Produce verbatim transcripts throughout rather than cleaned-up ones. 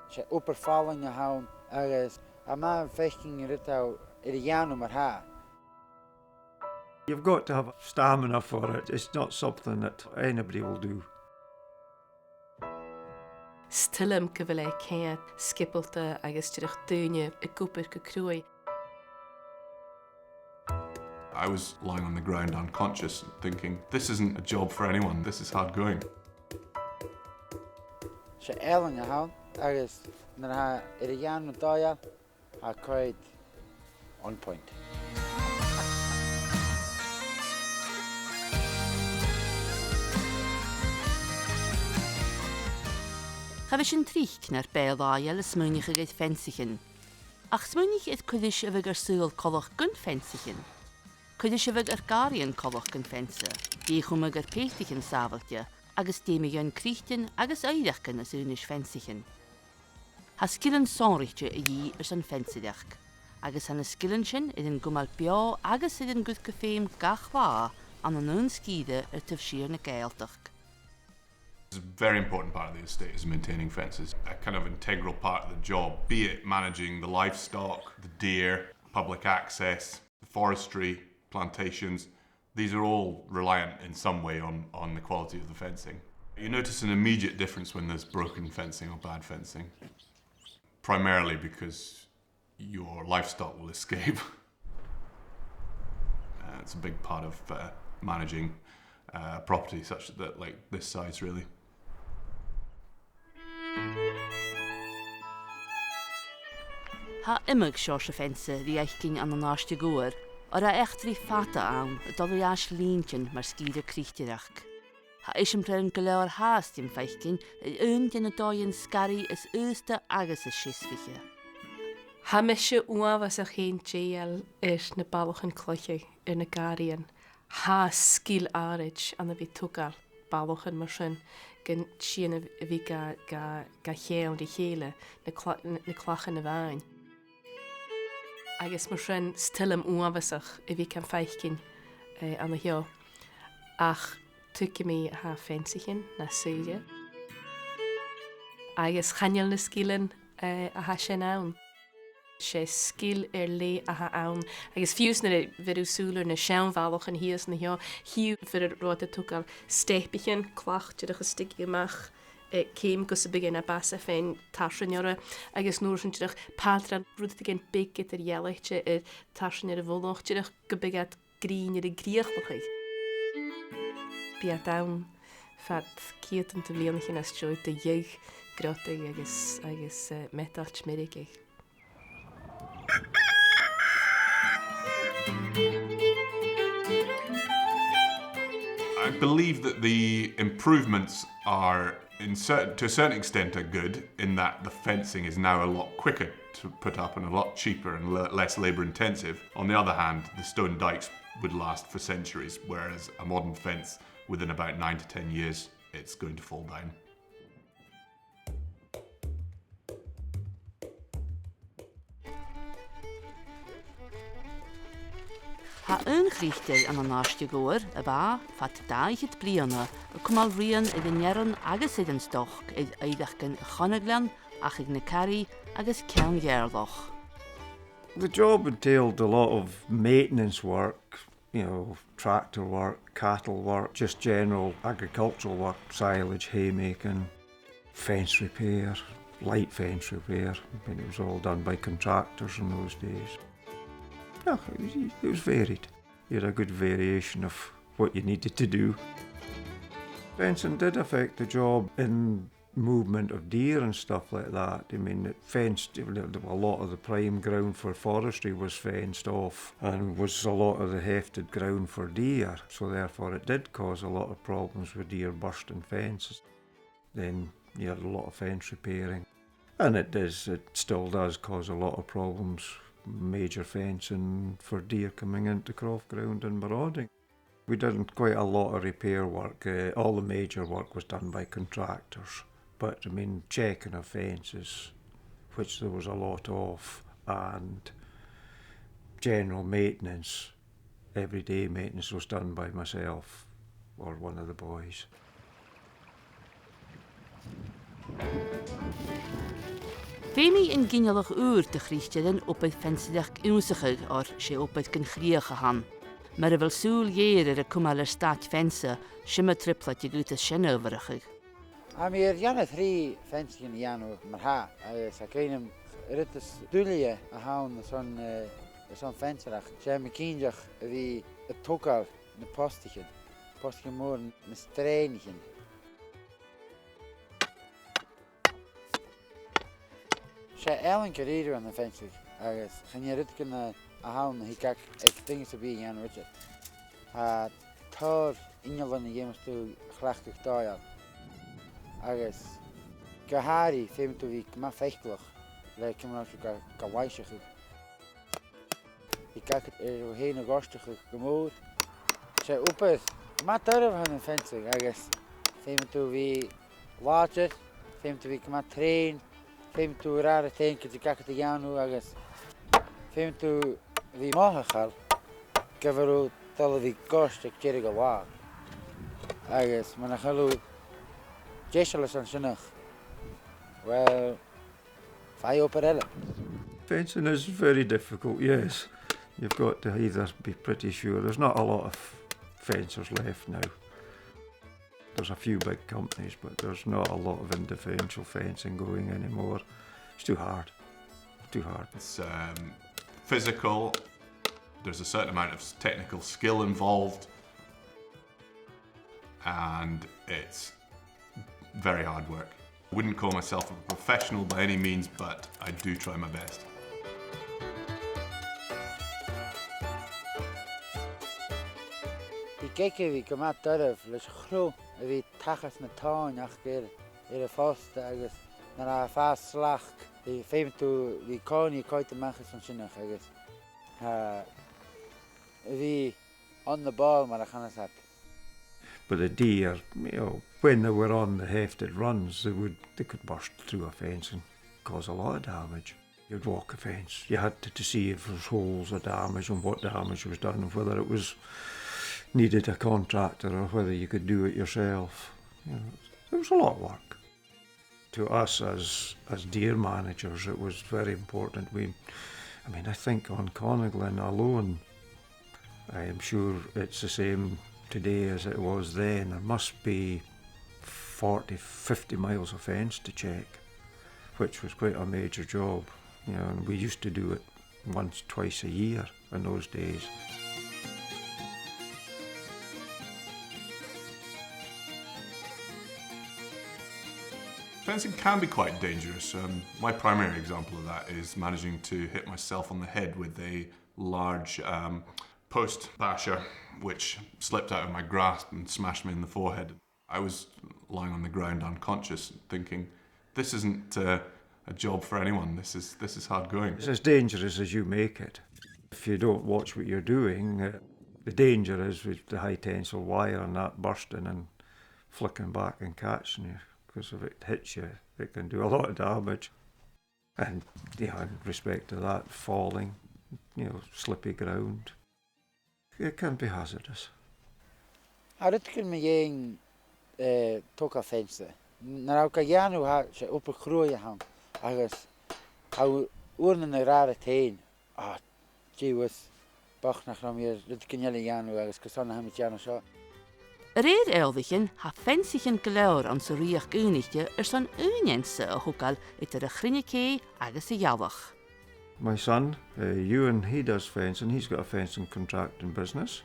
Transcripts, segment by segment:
'S e obair fallain a th' ann agus tha mi a' faicinn an rud a tha thu air a dhèanamh mar-thà. You've got to have stamina for it. It's not something that anybody will do. 'S toil leam gu bheil e ceart, sgiobalta agus dìreach daoine ag obair gu cruaidh. I was lying on the ground unconscious, thinking, "This isn't a job for anyone, this is hard going." 'S e ealain a th' ann, agus nuair a tha e air a dhèanamh dha-rìribh, tha e coimhead on point. Cha bhi sinn tric nar beatha làitheil a' smaoineachadh air feansaichean. Ach smaoinich air cuideigin a bhiodh air saoghal coltach gun feansaichean. Cuideigin a bhiodh air gàrraidhean coltach gun feansa. Dè chumadh air peataichean sàbhailte, agus dè mu dheidhinn cruitean agus oighreachdan às aonais feansaichean. Tha sgilean sònraichte a dhìth airson feansaireachd, agus tha na sgilean sin air an cumail beò agus air an cur gu feum gach latha ann an aon sgìre air taobh siar na Gàidhealtachd. It's a very important part of the estate is maintaining fences, a kind of integral part of the job, be it managing the livestock, the deer, public access, the forestry, plantations. These are all reliant in some way on, on the quality of the fencing. You notice an immediate difference when there's broken fencing or bad fencing, primarily because your livestock will escape. Uh, it's a big part of, uh, managing, uh, a property such that, like, this size, really. Tha iomadh seòrsa feansa ri fhaicinn ann an Àird a' Ghuair, oir tha eachdraidh fada ann a' dol air ais lìontan mar sgìre croitearachd. Tha eisimpleirean gu leòr fhathast rim faicinn air aon de na dòighean sgaraidh as aosta agus as seasmhaiche. Tha mise uabhasach fhèin dèidheil air na ballachan cloiche air na gàrraidhean. Tha sgil àraid ann a bhith a' togail ballachan mar sin, gun sìon a bhith ga, ga, ga cheangal ri chèile, na cla-, na, na clachan a-mhàin. Agus mar sin, 's toil leam uabhasach a bhith gam faicinn, eh, an seo. Ach tuigidh mi, tha feansaichean nas saoire. Agus chan eil na sgilean, eh, a tha sin ann. 'S e sgil air leth a th' ann. Agus fiù 's nuair a bheir thu sùil air na seann bhallachan shìos an seo, chì thu far an robh iad a' togail stepaichean, clach dìreach a' stiogadh a-mach, eh, ceum gus am biodh e na b' fhasa faighinn tarsainn orra, agus an uair sin dìreach pàtran, rudeigin beag eadar-dhealaichte air tarsainn air a' mhullach, dìreach gum biodh iad grinn air an crìochnachadh. Bidh iad ann fad ceudan de bhliadhnaichean às dèidh do gheug grod agus, agus, eh, meatailt meirgeadh. I believe that the improvements are, in cer-, to a certain extent, are good in that the fencing is now a lot quicker to put up and a lot cheaper and le-, less labour intensive. On the other hand, the stone dykes would last for centuries, whereas a modern fence, within about nine to ten years, it's going to fall down. Tha aon chroitear ann an Àird a' Ghuair a bha, fad dà fhichead bliadhna, a' cumail rian air an fhearann agus air an stoc air oighreachdan a' chonaglain, achadh na caraidh agus ceann Ghàidhealach. The job entailed a lot of maintenance work, you know, tractor work, cattle work, just general agricultural work, silage, haymaking, fence repair, light fence repair. I mean, it was all done by contractors in those days. No, it was, it was varied. You had a good variation of what you needed to do. Fencing did affect the job in movement of deer and stuff like that. I mean, it fenced, a lot of the prime ground for forestry was fenced off and was a lot of the hefted ground for deer, so therefore it did cause a lot of problems with deer bursting fences. Then you had a lot of fence repairing. And it does, it still does cause a lot of problems, major fencing for deer coming into croft ground and marauding. We done quite a lot of repair work. Uh, all the major work was done by contractors, but, I mean, checking of fences, which there was a lot of, and general maintenance, everyday maintenance was done by myself or one of the boys. Feumaidh an ginealach ùr de chroitearan obair fheansaireachd ionnsachadh, oir 's e obair gun chrìoch a th' ann. Mura bheil sùil gheur air a cumail air staid feansa, 's iomadh trioblaid a dh'fhaodas sin adhbharachadh. Tha mi air dhèanamh trì feansaichean a dhèanamh mar-thà, agus tha cuimhn' agam an rud as duilghe a th' ann airson, eh, airson feansaireachd, 's e a bhith cinnteach a bhith a' togail na postaichean, postaichean mòra, na sràidichean. 'S e ealain gu dearbh a th' ann am feansaigeadh, agus chan e rudeigin a th' ann a thig aig, aig duine sam bith a dhèanamh riutha. Tha tòrr innealan a dh'fheumas tu a chleachdadh dòigheil. Agus gu h-àraidh, feumaidh tu a bhith gu math faiceallach le ciamar a tha sibh ga, ga mhaiseachadh. Bidh agad air thu fhèin a ghoirteachadh gu mòr. 'S e obair math doirbh a th' ann am feansaigeadh agus feumaidh tu a bhith làidir, feumaidh tu a bhith gu math treun, feumaidh tu a ràdh riut fhèin gu dè tha agad ri dhèanamh agus feumaidh tu a bhith mothachail gu bheil thu a' dol a bhith goirt aig deireadh an latha. Agus mura h-eil thu deiseil airson sin, uill, faigh obair eile. Fencing is very difficult, yes. You've got to either be pretty sure. There's not a lot of fencers left now. There's a few big companies, but there's not a lot of indifferential fencing going anymore. It's too hard. Too hard. It's, um, physical. There's a certain amount of s-, technical skill involved. And it's very hard work. I wouldn't call myself a professional by any means, but I do try my best. Bidh e gu math doirbh leis a' chrodh a bhith a' tachairt na tàin aca air, air a' phosta agus nuair a tha e a' fàs slac, bidh, feumaidh tu a bhith an-còmhnaidh a' coimhead a-mach airson sin agus, eh, a bhith on the ball mar a chanas iad. But the deer, you know, when they were on the hefted runs, they would, they could burst through a fence and cause a lot of damage. You'd walk a fence. You had to, to see if there's holes of damage and what damage was done and whether it was needed a contractor or whether you could do it yourself. You know, it was a lot of work. To us as, as deer managers, it was very important. We, I mean, I think on Connaglen alone, I am sure it's the same today as it was then. There must be forty, fifty miles of fence to check, which was quite a major job, you know, and we used to do it once, twice a year in those days. Fencing can be quite dangerous. Um, my primary example of that is managing to hit myself on the head with a large, um, post basher, which slipped out of my grasp and smashed me in the forehead. I was lying on the ground unconscious, thinking, "This isn't, uh, a job for anyone. This is, this is hard going." It's as dangerous as you make it. If you don't watch what you're doing, uh, the danger is with the high tensile wire and that bursting and flicking back and catching you, 'cause if it hits you, it can do a lot of damage. And, you know, in respect to that, falling, you know, slippy ground. It can be hazardous. Tha rudeigin mu dheidhinn, eh, togail feansa. Nuair a tha thu ga dhèanamh, tha, 's e obair chruaidh a th' ann, agus tha thu uaireannan ag ràdh riut fhèin, "Ah, Dè bhios, bochd nach robh mi air rudeigin eile a dhèanamh agus carson a tha mi a' dèanamh seo?" A rèir eòlaichean, tha feansaichean gu leòr anns an Rìoghachd Aonaichte airson aon fheansa a thogail eadar a' chruinne-cè agus a' ghealach. My son, uh, Ewan, he does fencing. He's got a fencing contracting business,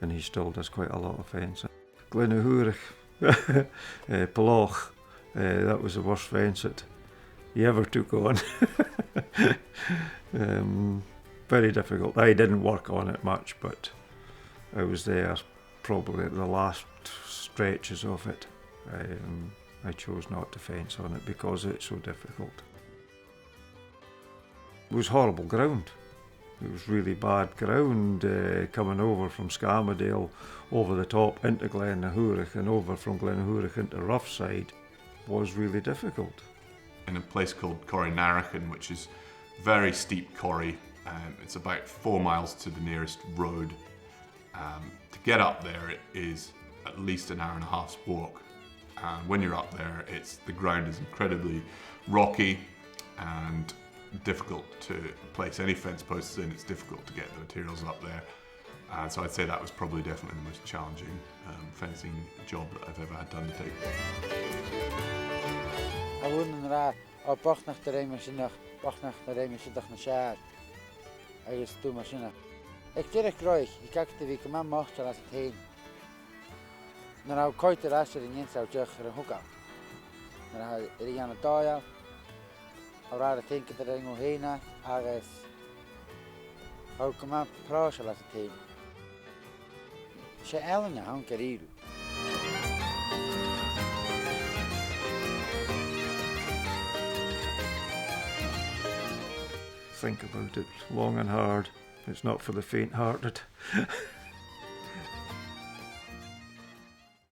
and he still does quite a lot of fencing. Gleann a' Phùraich, eh, Poloch, eh, that was the worst fence that he ever took on. Um, very difficult. I didn't work on it much, but I was there probably at the last stretches of it. Um, I chose not to fence on it because it's so difficult. It was horrible ground. It was really bad ground, eh, coming over from Scamadale, over the top into Glen a' Phùraich and over from Glen a' Phùraich into Roughside was really difficult. In a place called Corrie Narrachan, which is very steep corrie, um, it's about four miles to the nearest road. Um, to get up there, it is at least an hour and a half's walk. And when you're up there, it's, the ground is incredibly rocky and difficult to place any fence posts in. It's difficult to get the materials up there. And so I'd say that was probably definitely the most challenging, um, fencing job that I've ever had to undertake. A bhunadh an ràth, o, bochd nach do rinn mi sineach, bochd nach do rinn mi sineach nas fheàrr. Agus dùin mi sineach. Aig deireadh an latha, thig agad a bhith gu math moiteil às an taigh. Nuair a tha thu a' coimhead air ais air an inntinn, tha thu a' dol air an togail. Nuair a tha thu air a dhèanamh dòigheil, tha thu ag ràdh ri taigh gun do rinn thu fhèin e, agus tha thu gu math pròiseil às an taigh. 'S e ealain a th' ann gu dearbh. Think about it long and hard. It's not for the faint-hearted.